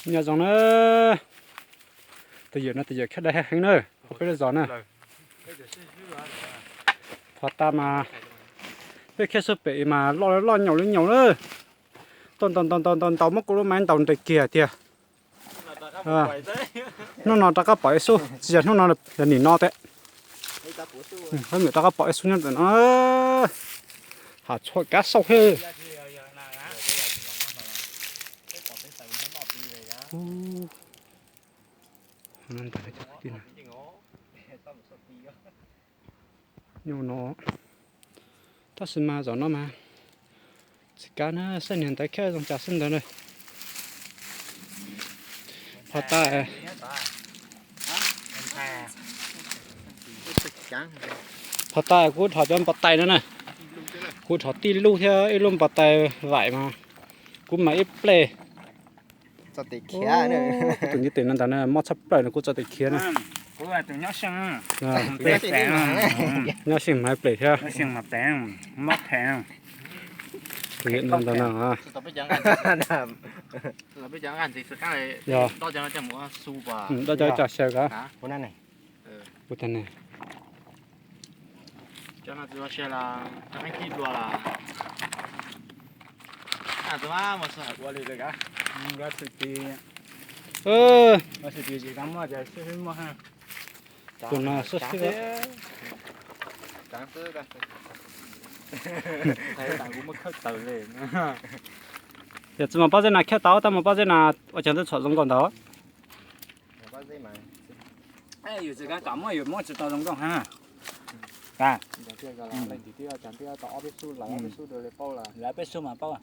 Nyob zoo na, tus yawm no tus yawm khiav dai heev na, ua peb lub zos na. Phov tas mas peb khiav xub pem mas loj loj nyaum li nyaum na. Tuaj ntaus ntaus ntaus ntaus ntaus muab kuv lub maiv ntaus nres kiag tiag. Hnub no rov qab pom ib xub, tsis yog hnub no, yog nim no tes. Hnub no rov qab pom ib xub nyob ntawm no. Hav tshuam kav xauj he. Nyuj no, tab sis mas zaum no mas tsis kav na, saib niag ntawd khiav zoo cas xwb ntawd na. Phov tas, phov tas kuv dhos cov npua tais no na, kuv dhos tij lub thiab ib lub npua tais vaim mas kuv mas ib plej. Tus ntiv tes no ntag na, mob tshaj plaws no kuv txoj tes khiav na. Nyob xyeej mas plej thiab. Tus yawm no ntag na. Yog, dab cov cov xyaw ka. Ua tag ne. Tus no xwb xwb. Yog tsis muaj pob zeb na khiab tau, tab muaj pob zeb na ua cas twb txhom zoo nkauj ntawd. Yus tsis kam muab, yus muab tsis tau zoo nkauj heev. Lawv peb xub mas paub.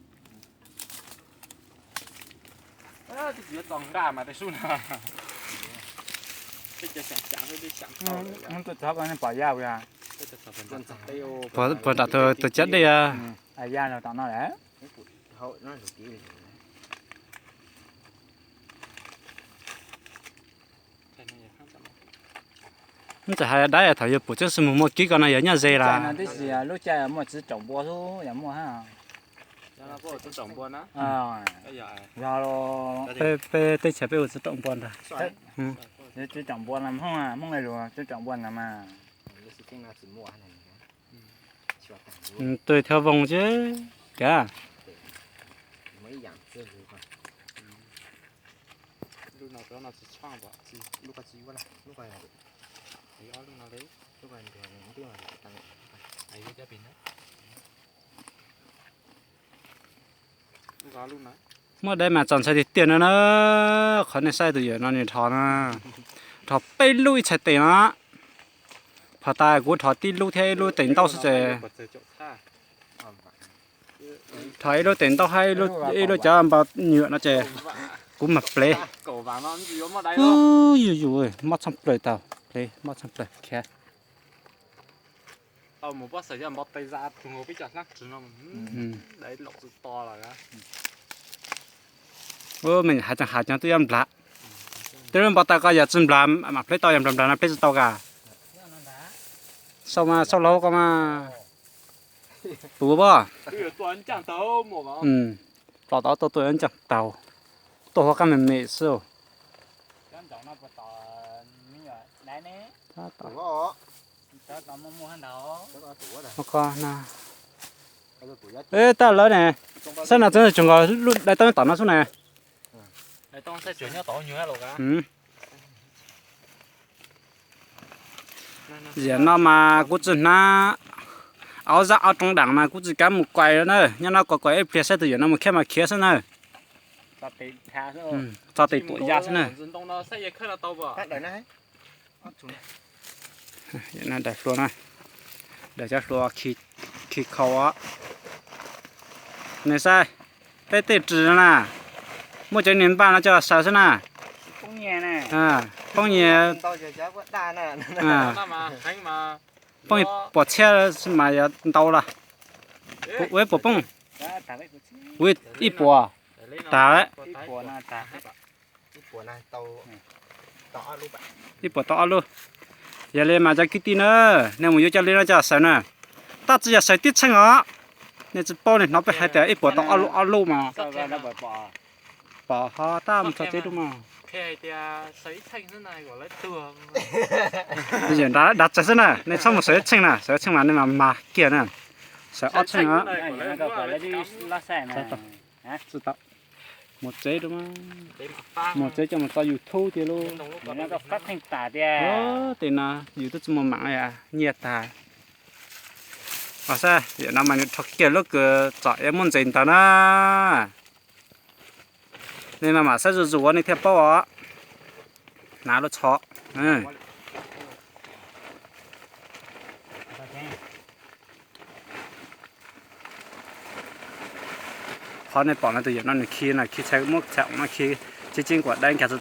Puag nram tus cab dej. Ya los tom no lawm. Txawm hais dab thaum yus pum tseeb xwb mus muaj kib ko no yog nyob ze los. Lub caij muaj txiv tsaum npua xwb yog muaj. Yog, peb teb chaws peb ua txiv tsaum npua ntag. Txiv tsaum npua no Hmoob, Hmoob li lus txiv tsaum npua no mas. Tui thiab voos ces kav. Muaj dab mas txaus ntshai tiag tiag no na. Qhov nej saib tus yawm no nws dhos na, dhos peb lub ib txhais tes no. Phov tas kuv dhos tib lub thiab ib lub tes ntaub xwb ces. Dhos ib lub tes ntaub hab ib lub cov npau nyuam no ces kuv mas plev. Yus yus mob tshaj plaws tau, plev mob tshaj plaws khiav. Ub, me nyuam hav cov hav cov twb yuav nplas. Tej lub npau taws ko yog tsis nplas mas plev tau, yog nplas nplas no plev tsis tau ka. Sau mas sau laug ko mas. Tus ua pob. Plom tod tuaj tuaj ncaaj taug. Tuaj huab qab me me xwb. Tab lawv ne, saib no tseem nkaus dai tau tom no xwb ne. Yam no mas kuv tsis hnab, aub zaj aub roob dam mas kuv tsis kav mus kuais na, nyob no kuais kuais ib pliag saib tus yam no mus khiav mas khiav xwb na. Tso tes tuam ya xwb na. Daim hlua na, daim cov hlua khi khau os. Nws saib, peb tej ris no na, muaj cov niag npaj no coj saw xwb na. Poob nyias, poob puas txhiab mas yuav ntau los? Ua ib puas poob, ua ib puas tag. Ib puas tau ob lub. Yog li mas cov kwv tij na, nej mus yuav cov li no coj saw na. Tab tsis yog saw tib tsheej os. Nej tsis paub, nej hnov peb hais tias ib puas tau ob lub ob lub mas. Pom ho tab mus tso tsev dua mas. Yog nrad txawg xwb na, nej txhob mus sawv ib tsheej na, sawv ib tsheej mas nej mas mag kiag na. Sawv ob tsheej os. Mus tsev dua mas. Mus tsev coj mus tso YouTube tiag lauj. Tes no yus twb tsis muaj mam li, nyiaj tag. Os, yam no mas nws rho kiag lub kws txom ib muaj ntses ntawd na. Nej mas mam saib zuj zus nej thiaj paub os. Hnav lub tsho. Qhov nej pom no tus yam no nws khi na, khi txhais muab txhais no khi tsis ceeb kuam dai nkag txog